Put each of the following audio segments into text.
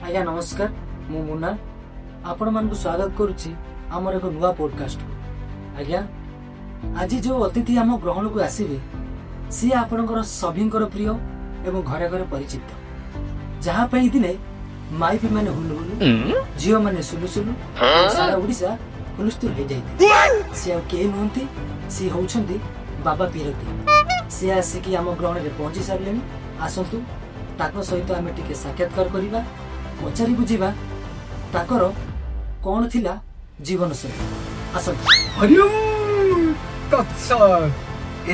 ଆଜ୍ଞା ନମସ୍କାର, ମୁଁ ମୁନା ଆପଣମାନଙ୍କୁ ସ୍ୱାଗତ କରୁଛି ଆମର ଏକ ନୂଆ ପୋଡକାଷ୍ଟକୁ। ଆଜ୍ଞା, ଆଜି ଯେଉଁ ଅତିଥି ଆମ ଗ୍ରହଣକୁ ଆସିବେ, ସିଏ ଆପଣଙ୍କର ସଭିଙ୍କର ପ୍ରିୟ ଏବଂ ଘରେ ଘରେ ପରିଚିତ, ଯାହା ପାଇଁ ଦିନେ ମାଇପି ମାନେ ହୁଲୁ ହୁଲୁ, ଝିଅମାନେ ସୁଲୁ ସୁଲୁ ଏବଂ ସାରା ଓଡ଼ିଶା ହୁଲୁସ୍ତୁଲ ହେଇଯାଇଥିଲେ। ସିଏ ଆଉ କେହି ନୁହନ୍ତି, ସିଏ ହଉଛନ୍ତି ବାବା ପିରତି। ସିଏ ଆସିକି ଆମ ଗ୍ରହଣରେ ପହଞ୍ଚି ସାରିଲେଣି। ଆସନ୍ତୁ, ତାଙ୍କ ସହିତ ଆମେ ଟିକେ ସାକ୍ଷାତକାର କରିବା, ପଚାରି ବୁଝିବା ତାଙ୍କର କ'ଣ ଥିଲା ଜୀବନଶୈଳୀ। ଆସନ୍ତୁ। ହରିଓମ୍ ତତ୍ସତ୍।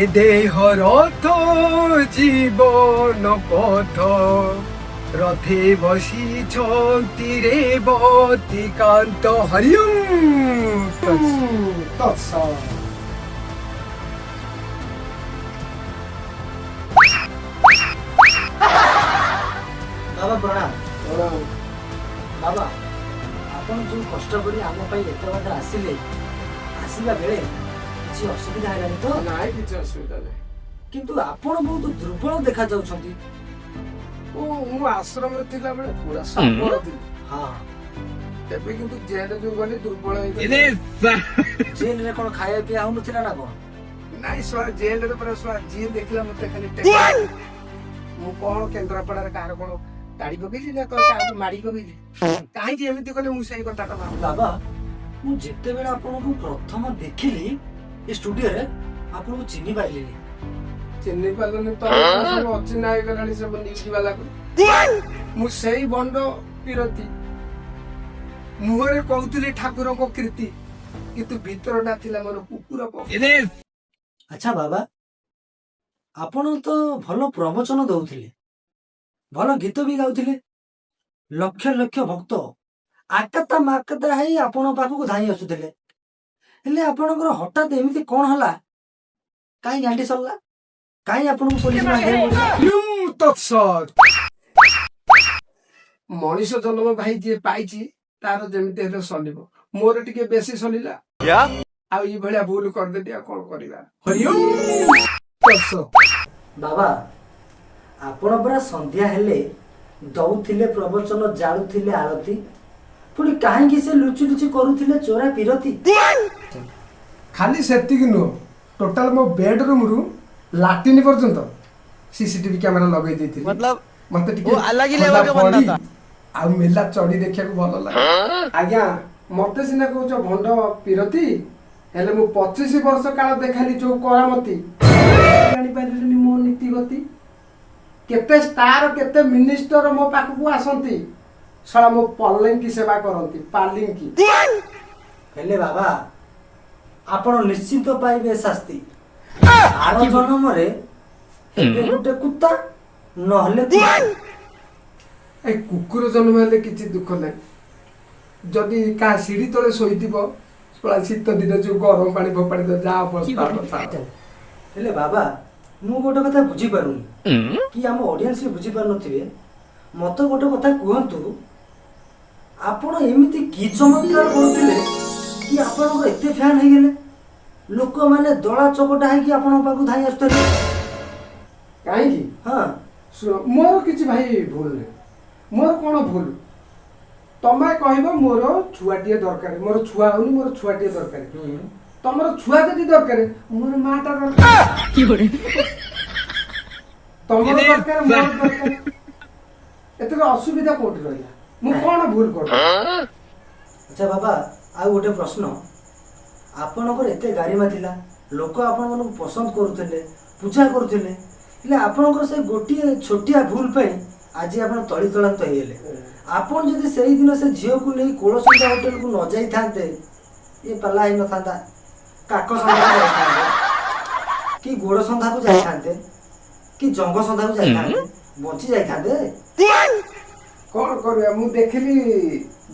ଏ ଦେହ ରଥ, ଜୀବନ ପଥ, ରଥେ ବସିଛନ୍ତି ରେବତୀ କାନ୍ତ। ହରିଓମ୍ ତତ୍ସତ୍। ବାବା, ପ୍ରଣାମ। ବାବା, ଆପଣ ଯୋଉ କଷ୍ଟ କରି ଆମ ପାଇଁ ଏତେ ବାଟ ଆସିଲେ, ଆସିବା ବେଳେ କିଛି ଅସୁବିଧା ହେଲାନି ତ? ନାଇଁ, କିଛି ଅସୁବିଧା ନାହିଁ। କିନ୍ତୁ ଆପଣ ବହୁତ ଦୁର୍ବଳ ଦେଖାଯାଉଛନ୍ତି। ଓ, ମୁଁ ଆଶ୍ରମରେ ଥିଲାବେଳେ ପୁରା ସବଳ ଥିଲି। ଏବେ କିନ୍ତୁ ଜେଲ ଯୋଉ ଗଲି, ଦୁର୍ବଳ ହେଇଗଲି। ଜେଲରେ କଣ ଖାଇବା ପିଇବା ହଉନଥିଲା ନା କଣ? ନାଇଁ ଶଳା, ଜେଲରେ ପୁରା ଶଳା ଯିଏ ଦେଖିଲା ମତେ ଖାଲି ଟେକା। ମୁଁ କଣ କେନ୍ଦ୍ରାପଡାରେ କାହାର କଣ ତାଡି ପକେଇଛି ନା କଣ କାହାକୁ ମାରି ପକେଇଛି? କାହିଁକି ଏମିତି କଲେ, ମୁଁ ସେଇ କଥାଟା ଭାବୁଛି। ବାବା, ମୁଁ ଯେତେବେଳେ ଆପଣଙ୍କୁ ପ୍ରଥମ ଦେଖିଲି ଏ ଷ୍ଟୁଡିଓରେ, ଆପଣଙ୍କୁ ଚିହ୍ନି ପାରିଲିନି। ଚିହ୍ନି ପାରିଲନି ତ, ସବୁ ଅଚିହ୍ନା ହେଇଗଲାଣି ସବୁ ନ୍ୟୁଜ ବାଲାକୁ। ମୁଁ ସେଇ ବଣ୍ଡ ପିରତି, ମୁହଁରେ କହୁଥିଲି ଠାକୁରଙ୍କ କୀର୍ତ୍ତି, କିନ୍ତୁ ଭିତରଟା ଥିଲା ମୋର କୁକୁର। ଆଚ୍ଛା ବାବା, ଆପଣ ତ ଭଲ ପ୍ରବଚନ ଦଉଥିଲେ, ଭଲ ଗୀତ ବି ଗାଉଥିଲେ, ଲକ୍ଷ ଲକ୍ଷ ଭକ୍ତ ଆକତା ମାକତା ହେଇ ଆପଣଙ୍କ ପାଖକୁ ଧାଇଁ ଆସୁଥିଲେ। ହେଲେ ଆପଣଙ୍କର ହଠାତ୍ ଏମିତି କଣ ହେଲା? କାହିଁ ଗାଣ୍ଡି ସରିଲା? କାହିଁ ଆପଣଙ୍କୁ ପୋଲିସ ବାନ୍ଧିବାକୁ ପଡିଲା? ତତ୍ସତ୍। ମଣିଷ ଜନ୍ମ ଭାଇ ଯିଏ ପାଇଛି, ତାର ଯେମିତି ହେଲେ ସଲିବ। ମୋର ଟିକେ ବେଶୀ ସଲିଲା ଆଉ ଏଇ ଭଳିଆ ଭୁଲ କରିଦେଲି, ଆଉ କଣ କରିବା। ହରିଓମ୍ ତତ୍ସତ୍। ବାବା, ଆପଣ ପରା ସନ୍ଧ୍ୟା ହେଲେ ଦଉଥିଲେ ପ୍ରବଚନ, ଜାଳୁଥିଲେ ଆଳତି, ପୁଣି କାହିଁକି ସେ ଲୁଚି ଲୁଚି କରୁଥିଲେ ଚୋରା ପିରତି? ଖାଲି ସେତିକି ନୁହଁ, ଟୋଟାଲ ମୋ ବେଡରୁମ ରୁ ଲାଟିନ୍ ପର୍ଯ୍ୟନ୍ତ ସିସିଟିଭି କ୍ୟାମେରା ଲଗେଇ ଦେଇଥିଲି। मतलब ମତେ ଟିକେ वो अलग ही ଖୋଲା लेवल का बंदा ପଡି था। ଆଉ ମେଲା ଚଢି ଦେଖିବାକୁ ଭଲ ଲାଗେ ଆଜ୍ଞା। ମତେ ସିନା କହୁଛ ଭଣ୍ଡ ପିରତି, ହେଲେ ମୁଁ 25 ବର୍ଷ କାଳ ଦେଖାଲି ଯୋଉ କରାମତି, ଜାଣିପାରିଲିନି ମୋ ନୀତି ଗତି। କେତେ ଷ୍ଟାର, କେତେ ମିନିଷ୍ଟର ମୋ ପାଖକୁ ଆସନ୍ତି, ଶଳା ମୋ ପଲଙ୍କି ସେବା କରନ୍ତି, ପାଲିଙ୍କି। ହେଲେ ବାବା, ଆପଣ ନିଶ୍ଚିନ୍ତ ପାଇବେ ଶାସ୍ତି। ଆର ଜନ୍ମରେ ହେବେ ଗୋଟେ କୁତ୍ତା, ନହେଲେ କୁକୁର। ଏ କୁକୁର ଜନ୍ମ ହେଲେ କିଛି ଦୁଃଖ ନାହିଁ। ଯଦି କାହା ସିଢି ତଳେ ଶୋଇଥିବ, ଶଳା ଶୀତ ଦିନ ଯୋଉ ଗରମ ପାଣି ଫୋପାଡ଼ି ଦବ, ଯାହା ଅବସ୍ଥା ହବ ଛାଡ଼। ହେଲେ ବାବା, ମୁଁ ଗୋଟେ କଥା ବୁଝିପାରୁନି କି ଆମ ଅଡିଏନ୍ସ ବି ବୁଝିପାରୁନଥିବେ। ମତେ ଗୋଟେ କଥା କୁହନ୍ତୁ, ଆପଣ ଏମିତି କି ଚମତ୍କାର କରୁଥିଲେ କି ଆପଣଙ୍କର ଏତେ ଫ୍ୟାନ୍ ହେଇଗଲେ, ଲୋକମାନେ ଦଳା ଚକଟା ହେଇକି ଆପଣଙ୍କ ପାଖକୁ ଧାଇଁ ଆସୁଥିଲେ? କାହିଁକି? ହଁ। ଶୁଣ, ମୋର କିଛି ଭାଇ ଭୁଲ ନାହିଁ। ମୋର କଣ ଭୁଲ ତମେ କହିବ? ମୋର ଛୁଆଟିଏ ଦରକାର, ମୋର ଛୁଆ ହଉନି, ମୋର ଛୁଆଟିଏ ଦରକାର। ତମର ଛୁଆ ଯଦି ଦରକାର, ମୋର ମାଟା ଦରକାର। ତମର ଦରକାର, ମୋର ଦରକାର, ଏଥିରେ ଅସୁବିଧା କୋଉଠି ରହିଲା? ମୁଁ କଣ ଭୁଲ କଲି? ଆଚ୍ଛା ବାବା, ଆଉ ଗୋଟେ ପ୍ରଶ୍ନ। ଆପଣଙ୍କର ଏତେ ଗାରିମା ଥିଲା, ଲୋକ ଆପଣମାନଙ୍କୁ ପସନ୍ଦ କରୁଥିଲେ, ପୂଜା କରୁଥିଲେ, ହେଲେ ଆପଣଙ୍କର ସେ ଗୋଟିଏ ଛୋଟିଆ ଭୁଲ ପାଇଁ ଆଜି ଆପଣ ତଳିତଳାନ୍ତ ହେଇଗଲେ। ଆପଣ ଯଦି ସେଇଦିନ ସେ ଝିଅକୁ ନେଇ କୋଳସନ୍ଧ୍ୟା ହୋଟେଲକୁ ନ ଯାଇଥାନ୍ତେ, ଏ ପାଲା ହେଇନଥାନ୍ତା। କାକ ସନ୍ଧ୍ୟାକୁ ଯାଇଥାନ୍ତେ କି ଗୋଡ଼ ସନ୍ଧ୍ୟାକୁ ଯାଇଥାନ୍ତେ କି ଜଙ୍ଘ ସନ୍ଧ୍ୟାକୁ ଯାଇଥାନ୍ତେ, ବଞ୍ଚି ଯାଇଥାନ୍ତେ। କଣ କରିବା, ମୁଁ ଦେଖିଲି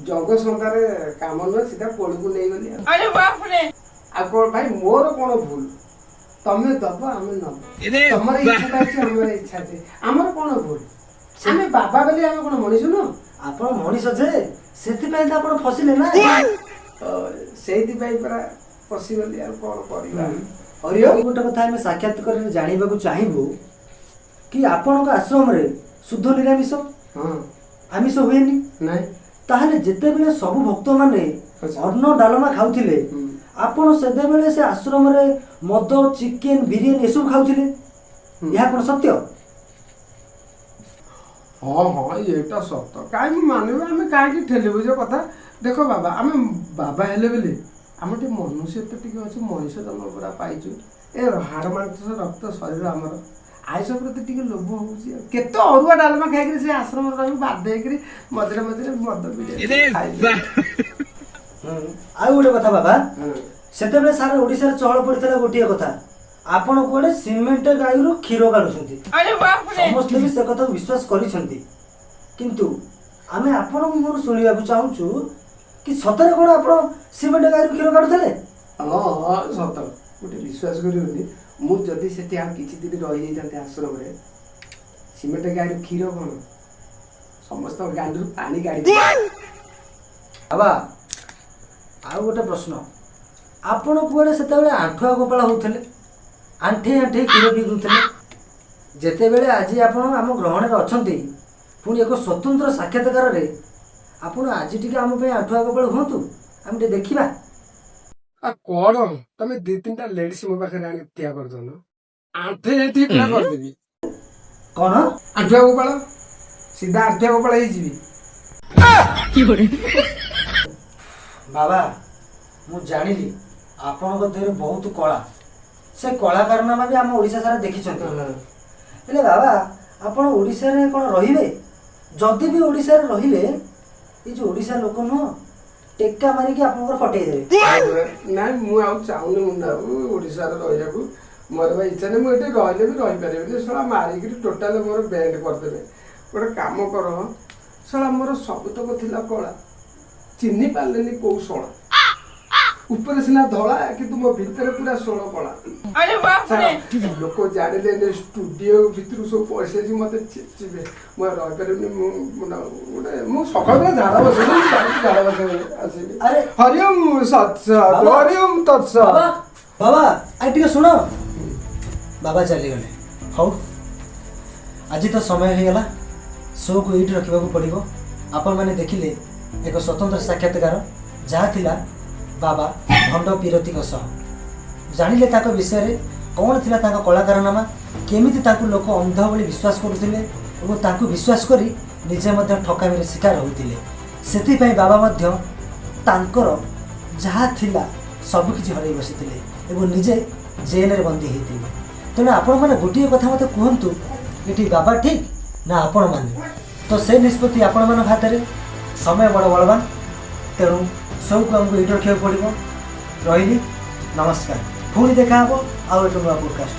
ଜଗ ସନ୍ଧାରେ କାମ ନୁହେଁ, ସିଧା କୋଳକୁ ନେଇଗଲି। ଆଉ କଣ ଭାଇ, ମୋର କଣ ଭୁଲ? ତମେ ଦବ, ଆମେ ନବ, ତମର ଇଚ୍ଛାଟା ଅଛି, ଆମର ଇଚ୍ଛା ଅଛି, ଆମର କଣ ଭୁଲ? ଆମେ ବାବା ବୋଲି ଆମେ କଣ ମଣିଷ ନୁହଁ? ଆପଣ ମଣିଷ ଯେ, ସେଥିପାଇଁ ତ ଆପଣ ଫସିଲେ ନା। ସେଇଥିପାଇଁ ପରା ଫସିଗଲି, ଆଉ କଣ କରିବା। ଆଉ ଗୋଟେ କଥା ଆମେ ସାକ୍ଷାତକାରରେ ଜାଣିବାକୁ ଚାହିଁବୁ କି ଆପଣଙ୍କ ଆଶ୍ରମରେ ଶୁଦ୍ଧ ନିରାମିଷ? ହଁ। ଆମିଷ ହୁଏନି। ନାଇଁ। ତାହେଲେ ଯେତେବେଳେ ସବୁ ଭକ୍ତମାନେ ଅନ୍ନ ଡାଲମା ଖାଉଥିଲେ, ଆପଣ ସେତେବେଳେ ସେ ଆଶ୍ରମରେ ମଦ, ଚିକେନ, ବିରିୟାନୀ ଏସବୁ ଖାଉଥିଲେ, ଏହା କଣ ସତ୍ୟ? ହଁ, ଏଇଟା ସତ। କାହିଁକି ମାନିବ? ଆମେ କାହିଁକି ଠେଲିବୁ ଯେ କଥା? ଦେଖ ବାବା, ଆମେ ବାବା ହେଲେ ବୋଲି ଆମର ଟିକେ ମନୁଷ୍ୟତ୍ୱ ଟିକେ ଅଛି। ମଣିଷ ଜନ୍ମ ପୁରା ପାଇଛୁ, ଏ ହାଡ଼ ମାଂସ ରକ୍ତ ଶରୀର ଆମର, ଆଇଁଷ ପ୍ରତି ଟିକେ ଲୋଭ ହେଉଛି। ଆଉ କେତେ ଅରୁଆ ଡାଲମା ଖାଇକିରି ସେ ଆଶ୍ରମରେ ରହିବୁ? ବାଧ୍ୟ ହେଇକିରି ମଝିରେ ମଝିରେ ମଦ ବିରିୟାନୀ ଖାଇବି। ଆଉ ଗୋଟେ କଥା ବାବା, ସେତେବେଳେ ସାରା ଓଡ଼ିଶାରେ ଚହଳ ପଡ଼ିଥିଲା ଗୋଟିଏ କଥା, ଆପଣ କୁଆଡ଼େ ସିମେଣ୍ଟ ଗାଈରୁ କ୍ଷୀର କାଢୁଛନ୍ତି। ସମସ୍ତେ ବି ସେ କଥାକୁ ବିଶ୍ୱାସ କରିଛନ୍ତି। କିନ୍ତୁ ଆମେ ଆପଣଙ୍କ ମୁହଁରୁ ଶୁଣିବାକୁ ଚାହୁଁଛୁ କି ସତରେ କ'ଣ ଆପଣ ସିମେଣ୍ଟ ଗାଈରୁ କ୍ଷୀର କାଢୁଥିଲେ? ହଁ, ସତ। ଗୋଟେ ବିଶ୍ୱାସ କରିବନି, ମୁଁ ଯଦି ସେଠି ଆଉ କିଛି ଦିନ ରହିଯାଇଥାନ୍ତି ଆଶ୍ରମରେ, ସିମେଣ୍ଟ ଗାଈରୁ କ୍ଷୀର କ'ଣ, ସମସ୍ତଙ୍କ ଗାଣ୍ଡିରୁ ପାଣି କାଢ଼ି। ବାବା, ଆଉ ଗୋଟେ ପ୍ରଶ୍ନ। ଆପଣ କୁଆଡ଼େ ସେତେବେଳେ ଆଣ୍ଠୁଆ ଗୋପାଳ ହେଉଥିଲେ, ଆଣ୍ଠେଇ ଆଣ୍ଠେଇ କ୍ଷୀର ପିଇ ଦେଉଥିଲେ। ଯେତେବେଳେ ଆଜି ଆପଣ ଆମ ଗ୍ରହଣରେ ଅଛନ୍ତି, ପୁଣି ଏକ ସ୍ୱତନ୍ତ୍ର ସାକ୍ଷାତକାରରେ, ଆପଣ ଆଜି ଟିକେ ଆମ ପାଇଁ ଆଣ୍ଠୁଆ ଗୋପାଳ ହୁଅନ୍ତୁ, ଆମେ ଟିକେ ଦେଖିବା। ଆଉ କଣ, ତମେ ଦି ତିନିଟା ଲେଡିସ୍ ମୋ ପାଖରେ ଆଣିକି ଠିଆ କରିଦଉନ, ଆଣ୍ଠେଇ ଆଣ୍ଠେଇ ପୁରା କରିଦେବି। କ'ଣ? ଆଣ୍ଠୁଆ ଗୋପାଳ, ସିଧା ଆଣ୍ଠୁଆ ଗୋପାଳ ହେଇଯିବି। ବାବା, ମୁଁ ଜାଣିଲି ଆପଣଙ୍କ ଦେହରେ ବହୁତ କଳା। ସେ କଳା କାରନାମା ବି ଆମ ଓଡ଼ିଶା ସାରା ଦେଖିଛନ୍ତି। ହେଲେ ବାବା, ଆପଣ ଓଡ଼ିଶାରେ କ'ଣ ରହିବେ? ଯଦି ବି ଓଡ଼ିଶାରେ ରହିଲେ, ଏଇ ଯେଉଁ ଓଡ଼ିଶା ଲୋକ ନୁହଁ, ଟେକା ମାରିକି ଆପଣଙ୍କର ଫଟେଇ ଦେବେ। ନାଇଁ, ମୁଁ ଆଉ ଚାହୁଁନି ମୁଣ୍ଡା ବାବୁ ଓଡ଼ିଶାରେ ରହିବାକୁ। ମୋର ବା ଇଚ୍ଛା ନାହିଁ। ମୁଁ ଏଠି ରହିଲେ ବି ରହିପାରିବିନି। ଶଳା ମାରିକିରି ଟୋଟାଲ ମୋର ବ୍ୟାଣ୍ଡ କରିଦେବେ। ଗୋଟେ କାମ କର, ଶଳା ମୋର ସବୁତକ ଥିଲା କଳା, ଚିହ୍ନି ପାରିଲେନି କୋଉ ଶଳା। ଉପରେ ସିନା ଧଳା, କିନ୍ତୁ ମୋ ଭିତରେ ପୁରା ଷୋଳ କଳା। ଛାଡ଼, ଲୋକ ଜାଣିଲେ ଷ୍ଟୁଡିଓ ଭିତରୁ ସବୁ ପଇସା ଅଛି, ମତେ ଛେଚିବେ। ମୁଁ ଆଉ ରହିପାରିବିନି। ମୁଁ ମୁଣ୍ଡା ବାବୁ, ଗୋଟେ ମୁଁ ସକାଳୁ ପୁରା ଝାଡ଼ା ବସିବି, ଝାଡ଼ା ବସିବି ଆସିବି। ଆରେ ହରିଓମ ସତ୍ସତ। ବାବା। ହରିଓମ ତତ୍ସତ। ବାବା, ବାବା, I ଟିକେ ଶୁଣ। ବାବା ଚାଲିଗଲେ। ହଉ, ଆଜି ତ ସମୟ ହେଇଗଲା, ଶୋକୁ ଏଇଠି ରଖିବାକୁ ପଡ଼ିବ। ଆପଣମାନେ ଦେଖିଲେ ଏକ ସ୍ୱତନ୍ତ୍ର ସାକ୍ଷାତକାର, ଯାହା ଥିଲା ବାବା ଭଣ୍ଡ ପିରତିଙ୍କ ସହ। ଜାଣିଲେ ତାଙ୍କ ବିଷୟରେ, କ'ଣ ଥିଲା ତାଙ୍କ କଳାକାରନାମା, କେମିତି ତାଙ୍କୁ ଲୋକ ଅନ୍ଧ ଭଳି ବିଶ୍ୱାସ କରୁଥିଲେ ଏବଂ ତାଙ୍କୁ ବିଶ୍ୱାସ କରି ନିଜେ ମଧ୍ୟ ଠକାମିର ଶିକାର ହେଉଥିଲେ। ସେଥିପାଇଁ ବାବା ମଧ୍ୟ ତାଙ୍କର ଯାହା ଥିଲା ସବୁକିଛି ହରାଇ ବସିଥିଲେ ଏବଂ ନିଜେ ଜେଲରେ ବନ୍ଦୀ ହେଇଥିଲେ। ତେଣୁ ଆପଣମାନେ ଗୋଟିଏ କଥା ମୋତେ କୁହନ୍ତୁ, ଏଠି ବାବା ଠିକ୍ ନା ଆପଣମାନେ? ତ ସେ ନିଷ୍ପତ୍ତି ଆପଣମାନଙ୍କ ହାତରେ। ସମୟ ବଡ଼ ବଳବାନ। ତେଣୁ ସବୁକୁ ଆମକୁ ଏଇଠି ରଖିବାକୁ ପଡ଼ିବ। ରହିଲି, ନମସ୍କାର। ପୁଣି ଦେଖା ହେବ ଆଉ ଏକ ନୂଆ ପଡ଼କାଷ୍ଟ।